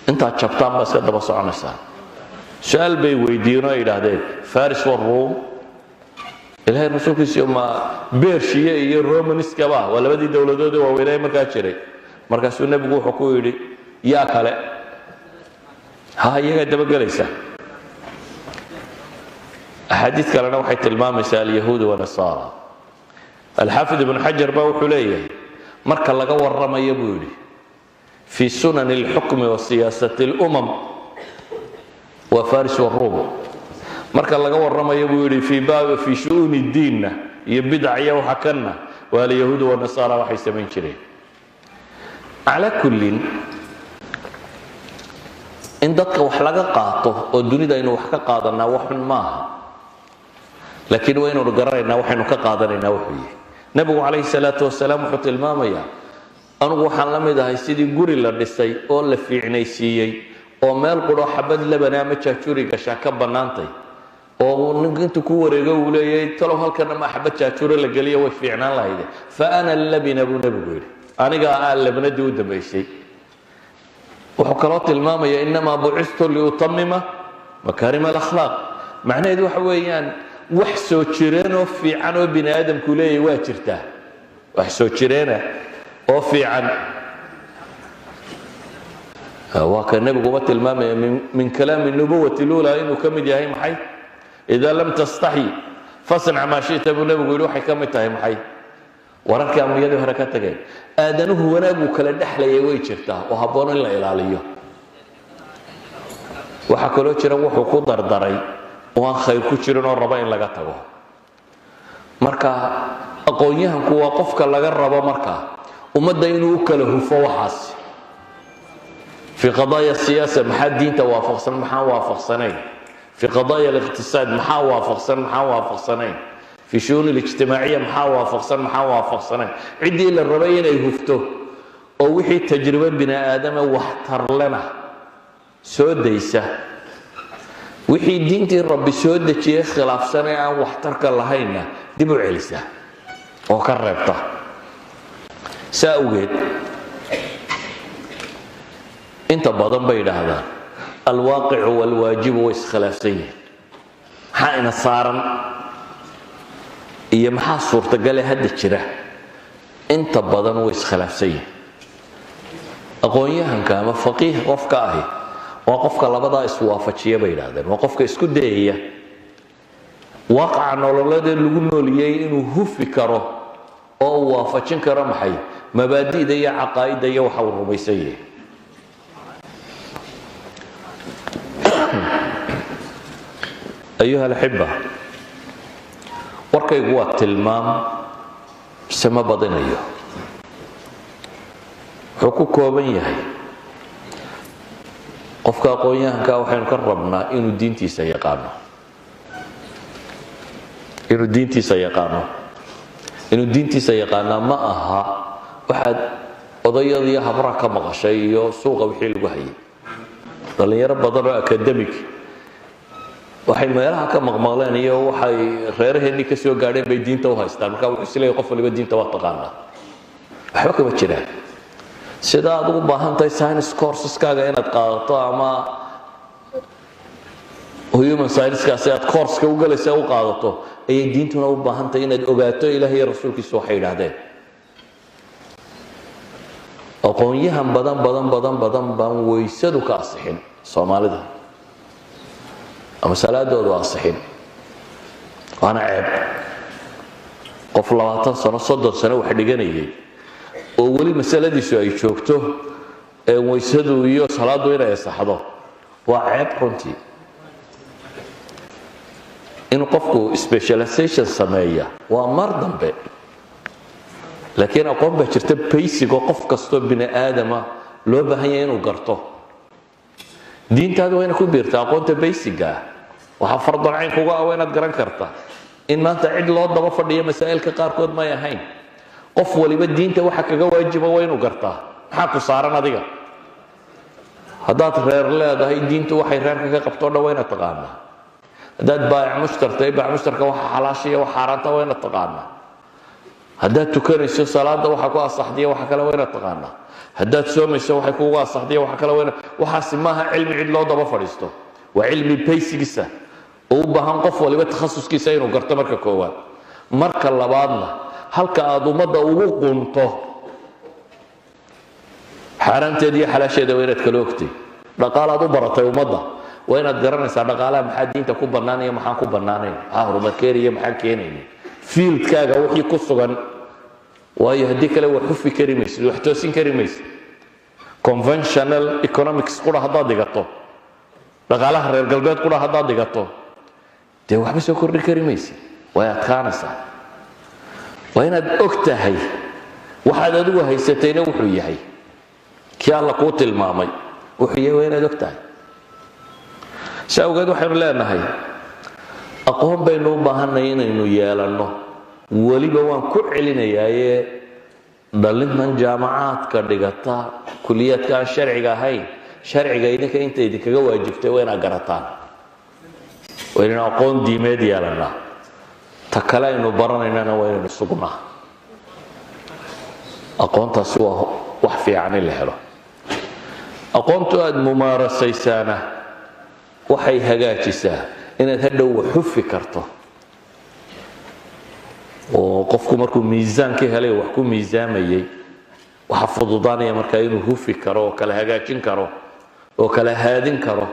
intaad jabtaan baa iska daba soconaysaa. Su-aal bay weydiiyeen oo ay yidhaahdeen: "Faris wa Ruum, Ilahay rasuulkiisiyo, ma Bershiya iyo Romaniskaba waa labadii dowladood ee waaweynaaye markaa jiray?" Markaasuu nebigu wuxuu ku yidhi: "Yaa kale ha, iyagaa dabagelaysa." Axaadiid kalena waxay tilmaamaysaa alyahuud wanasaara. Alxaafid Ibnu Xajar baa wuxuu leeyahay, marka laga warramayo, buu yidhi, fi sunan اlxukmi wa siyaasati اlumam waa Faris waruum. Marka laga warramayo, buu yidhi, fi baab fi shu'uuni diinna iyo bidac iyo waxa kanna, waa alyahuud wanasaara waxay samayn jireen. Calaa kullin, in dadka wax laga qaato oo dunida aynu wax ka qaadanaa wax xun maaha, laakiin waynunu garanaynaa waxaynu ka qaadanaynaa wuxuu yihi. Nebigu calayhi salaatu wasalaam wuxuu tilmaamayaa: anugu waxaan la mid ahay sidii guri la dhisay oo la fiicnaysiiyey oo meel qudho xabad labana ama jaajuri gashaa ka bannaantay, oo ninku intuu ku wareego uu leeyahay: "Talow halkana ma xabad jaajuuro la geliyo, way fiicnaan lahayde." "Fa ana labina," buu nebigu yidhi, "anigaa aa labnadii u dambaysay." Wuxuu kaloo tilmaamaya: "Innamaa bucistu liutamima makaarima alakhlaaq." Macnaheedu waxa weeyaan, wax soo jireenoo fiican oo bini aadamku leeyahy waa jirtaa, wax soo jireena oo fiican. Waa ka nebiguba tilmaamaya min kalaami nubuwati lula inuu ka mid yahay maxay? "Idaa lam tastaxyi fasnac maa shita," buu nebigu yidhi. Waxay ka mid tahay maxay? Wararkii ambiyadii hore ka tageen. Aadanuhu wanaaguu kala dhexlayay way jirtaa oo habboon in la ilaaliyo. Waxaa kaloo jira wuxuu ku dardaray oo aan khayr ku jirin oo rabo in laga tago. Marka aqoon-yahanku waa qofka laga rabo markaa ummadda inuu u kala hufo waxaas. Fi qadaaya siyaasa maxaa diinta waafaqsan, maxaan waafaqsanayn? Fi qadaaya aliqtisaad maxaa waafaqsan, maxaan waafaqsanayn? Fi shu'uun alijtimaaciya maxaa waafaqsan, maxaan waafaqsanayn? Ciddii la rabay inay hufto oo wixii tajribo bini aadama waxtarlena soo daysa, wixii diintii Rabbi soo dejiyey khilaafsan ee aan waxtarka lahaynna dib u celisa oo ka reebta. Saa awgeed inta badan bay yidhaahdaan alwaaqicu walwaajibu way iskhilaafsan yihiin. Maxaa ina saaran iyo maxaa suurtagale hadda jira inta badan way iskhilaafsan yihiin. Aqoon-yahanka ama faqiih qofka ahi waa qofka labadaa iswaafajiya, bay yidhahdeen. Waa qofka isku dayaya waaqaca nololeedee lagu nooliyey inuu hufi karo oo uu waafajin karo maxay? Mabaadi'da iyo caqaa'idda iyo waxa uu rumaysan yahay. Ayuha alaxiba, warkaygu waa tilmaam, mise ma badinayo. Wuxuu ku kooban yahay Qofka aqoon-yahanka waxaynu ka rabnaa inuu diintiisa yaqaano, inuu diintiisa yaqaano. Inuu diintiisa yaqaanaa ma aha waxaad odayadiiyo habraha ka maqashay iyo suuqa wixii lagu hayay. Dhallinyaro badan oo academic waxay meelaha ka maqmaqleen iyo waxay reeraheennii ka soo gaadheen bay diinta u haystaan. Marka wuxuu isleeyahay qof waliba diinta waa taqaanaa. Waxba kama jiraan. Sida aad ugu baahan tahay science courseskaga inaad qaadato ama human scienceskaasi aad course-ka u galaysa u qaadato, ayay diintuna u baahan tahay inaad ogaato Ilaah iyo rasuulkiisu waxay yidhaahdeen. Aqoon-yahan badan badan badan badan baan weysadu ka asixin Soomaalida ama salaadoodu asixin, waana ceeb. Qof 20 sano, 30 sano wax dhiganayay oo weli masaladiisu ay joogto ee weysadu iyo salaaddu inay asaxdo, waa ceeb runtii. Inuu qofku specialization sameeya waa mar dambe, laakiin aqoon baa jirta basic oo qof kastoo bini aadama loo baahan yahay inuu garto. Diintaadu waa inay ku biirta aqoonta basicga ah. Waxaa fardal cayn kuga ah waa inaad garan karta. In maanta cid loo daba fadhiyo masaa'ilka qaarkood may ahayn. Qof waliba diinta waxa kaga waajiba waa inuu gartaa. Maxaa ku saaran adiga? Haddaad reer leedahay, diintu waxay reerka ka qabto o dhan waa inaad taqaanaa. Haddaad baa'ic mushtar tahay, baa'ic mushtarka waxa xalaashiya, waxa xaaraanta waa inaad taqaanaa. Haddaad tukanayso, salaada waxa ku asaxdiya, waxa kale waa inaad taqaanaa. Haddaad soomayso, waxay kugu asaxdiya, waxa kale waa inaad. Waxaasi maaha cilmi cid loo daba fadhiisto, waa cilmi basicgiisa oo u baahan qof waliba takhasuskiisa inuu garto marka koowaad. Marka labaadna, halka aad ummadda ugu qunto xaaraanteeda iyo xalaasheeda waa inaad kala ogtay. Dhaqaalaad u baratay ummadda, waa inaad garanaysaa dhaqaalaha maxaa diinta ku bannaan iyo maxaan ku bannaanayn, maxaa horumar keenaya, maxaan keenaynin, fieldkaaga wixii ku sugan. Waayo, haddii kale wax hufi kari maysid, wax toosin kari maysid. Conventional economics qura haddaad dhigato, dhaqaalaha reer galbeed qura haddaad dhigato, dee waxba soo kordhin kari maysid, way adkaanaysaa. Waa inaad og tahay waxaad adigu haysatayna wuxuu yahay, kii Alla kuu tilmaamay wuxuu yahay waa inaad og tahay. Si awgeed waxaynu leenahay aqoon baynu u baahanay inaynu yeelanno. Weliba waan ku celinayaaye, dhalintan jaamacaadka dhigata kuliyaadka aan sharciga ahayn, sharciga idinka inta idinkaga waajibtay waa inaad garataan, waa inaynu aqoon diimeed yeelannaa. Ta kale aynu baranaynana waa inaynu sugnaa. Aqoontaasi waa wax fiican in la helo. Aqoontu aada mumaarasaysaana waxay hagaajisaa inaad hadhow wax hufi karto, oo qofku markuu miisaankii helay wax ku miisaamayay, waxaa fududaanaya markaa inuu hufi karo oo kala hagaajin karo oo kala haadin karo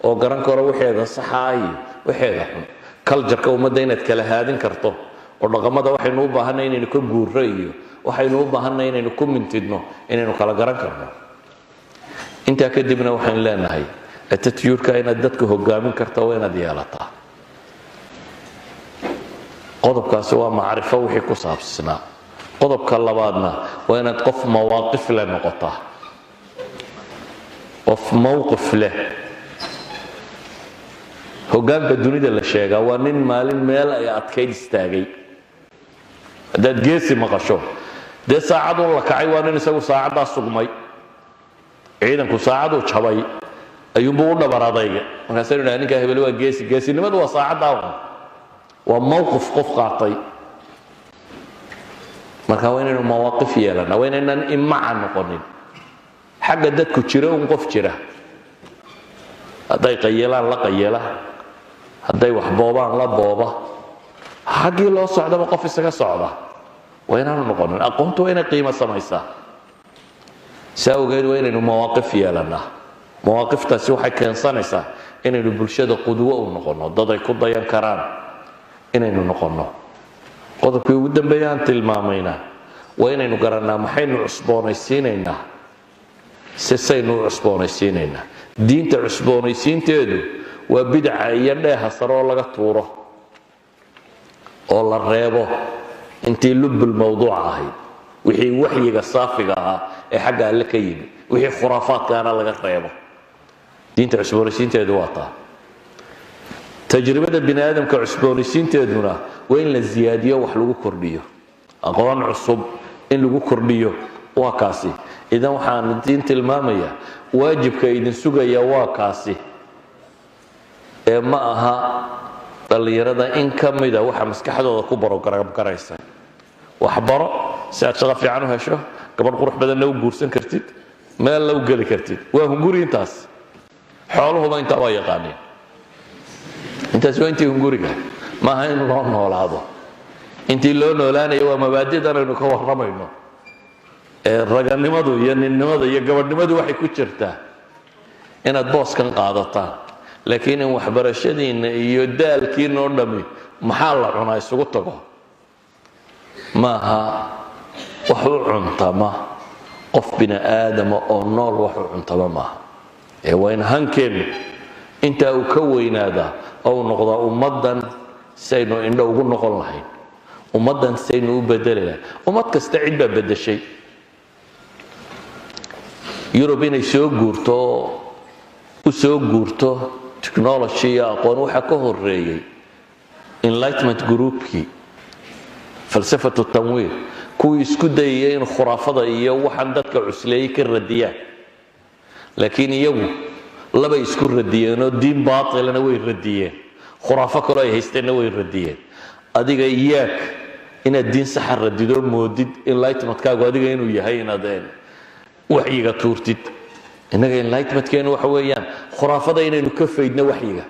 oo garan karo waxeeda saxaa iyo waxeeda xun. Cultureka ummadda inaad kala haadin karto oo dhaqamada waxaynu u baahanay inaynu ka guurro iyo waxaynu u baahanay inaynu ku mintidno inaynu kala garan karno. Intaa kadibna waxaynu leenahay attitude-ka inaad dadka hogaamin karta waa inaad yeelataa. Qodobkaasi waa macrifo wixii ku saabsanaa. Qodobka labaadna waa inaad qof mawaaqif leh noqotaa, qof mowqif leh. Hoggaanka dunida la sheegaa waa nin maalin meel ay adkayd istaagay. Haddaad geesi maqasho, dee saacadun la kacay, waa nin isagu saacaddaa sugmay. Ciidanku saacaduu jabay ayuunbuu u dhabar adayga. Markaasaynu dhaha ninkaa hebel waa geesi. Geesinimadu waa saacaddaa un, waa mowqif qof qaatay. Marka waa inaynu mawaaqif yeelana, waa inaynaan imaca noqonin xagga dadku jiro un. Qof jira hadday qayelaan la qayela, hadday wax boobaan la booba, xaggii loo socdaba qof isaga socda waa inaanu noqonin. Aqoontu waa inay qiimo samaysaa. Si awgeed waa inaynu mawaaqif yeelanaa. Mawaaqiftaasi waxay keensanaysaa inaynu bulshada qudwo u noqonno, dad ay ku dayan karaan inaynu noqonno. Qodobkii ugu dambeeya aan tilmaamayna waa inaynu garannaa maxaynu cusboonaysiinaynaa, si saynu u cusboonaysiinaynaa diinta. Cusboonaysiinteedu waa bidca iyo dheeha sare oo laga tuuro oo la reebo intii lubbul mawduuca ahayd, wixii waxyiga saafiga ahaa ee xagga Alle ka yimi, wixii khuraafaadkaana laga reebo. Diinta cusboonaysiinteedu waa taa. Tajribada bini aadamka cusboonaysiinteeduna waa in la ziyaadiyo, wax lagu kordhiyo, aqoon cusub in lagu kordhiyo, waa kaasi. Idan waxaan idiin tilmaamayaa waajibka idin sugaya waa kaasi, ee ma aha dhallinyarada in ka mida waxa maskaxdooda ku program garaysa: waxbaro si aad shaqo fiican u hesho, gabadh qurux badanna u guursan kartid, meelna u geli kartid. Waa hunguri intaas. Xooluhuba intaa waa yaqaaneen. Intaas waa intii hunguriga, maaha in loo noolaado. Intii loo noolaanaya waa mabaadidan aynu ka warramayno, ee raganimadu iyo ninnimada iyo gabadhnimadu waxay ku jirtaa inaad booskan qaadataan. Laakiin in waxbarashadiinna iyo daalkiina oo dhami maxaa la cunaa isugu tago, maaha wax u cuntama qof bini aadama oo nool, wax u cuntama maaha. Ee waa in hankeennu intaa uu ka weynaadaa oo uu noqdaa ummaddan si aynu indho ugu noqon lahayn, ummaddan si aynu u bedeli lahayn. Ummad kasta cid baa beddeshay. Yurub inay soo guurto oo u soo guurto technology iyo aqoon, waxaa ka horeeyey Enlightenment groupkii, falsafatu tanwiir, kuwii isku dayaya in khuraafada iyo waxaan dadka cusleeyey ka radiyaan. Laakiin iyagu labay isku radiyeenoo diin baatilana way radiyeen, khuraafo kaloo ay haysteenna way radiyeen. Adiga iyaak inaad diin saxa radidoo moodid enlightenmentkaagu adiga inuu yahay inaad waxyiga tuurtid. Innaga enlightenmentkeenu waxa weeyaan khuraafada inaynu ka faydno waxyiga.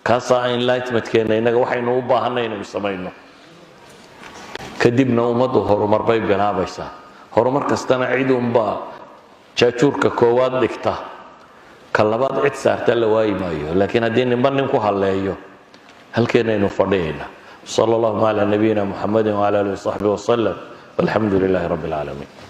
Kaasaa enlightenmentkeena. Innaga waxaynu u baahanay inaynu samayno, kadibna ummaddu horumar bay bilaabaysaa. Horumar kastana cid unbaa jaajuurka koowaad dhigta, ka labaad cid saarta la waayi maayo. Laakiin haddii ninba nin ku halleeyo, halkeenaynu fadhiyayna. Sala allahuma calaa nabiyina Muxamedi wcala alihi wasaxbihi wasalam, walxamdu lilaahi rabbi alcaalamiin.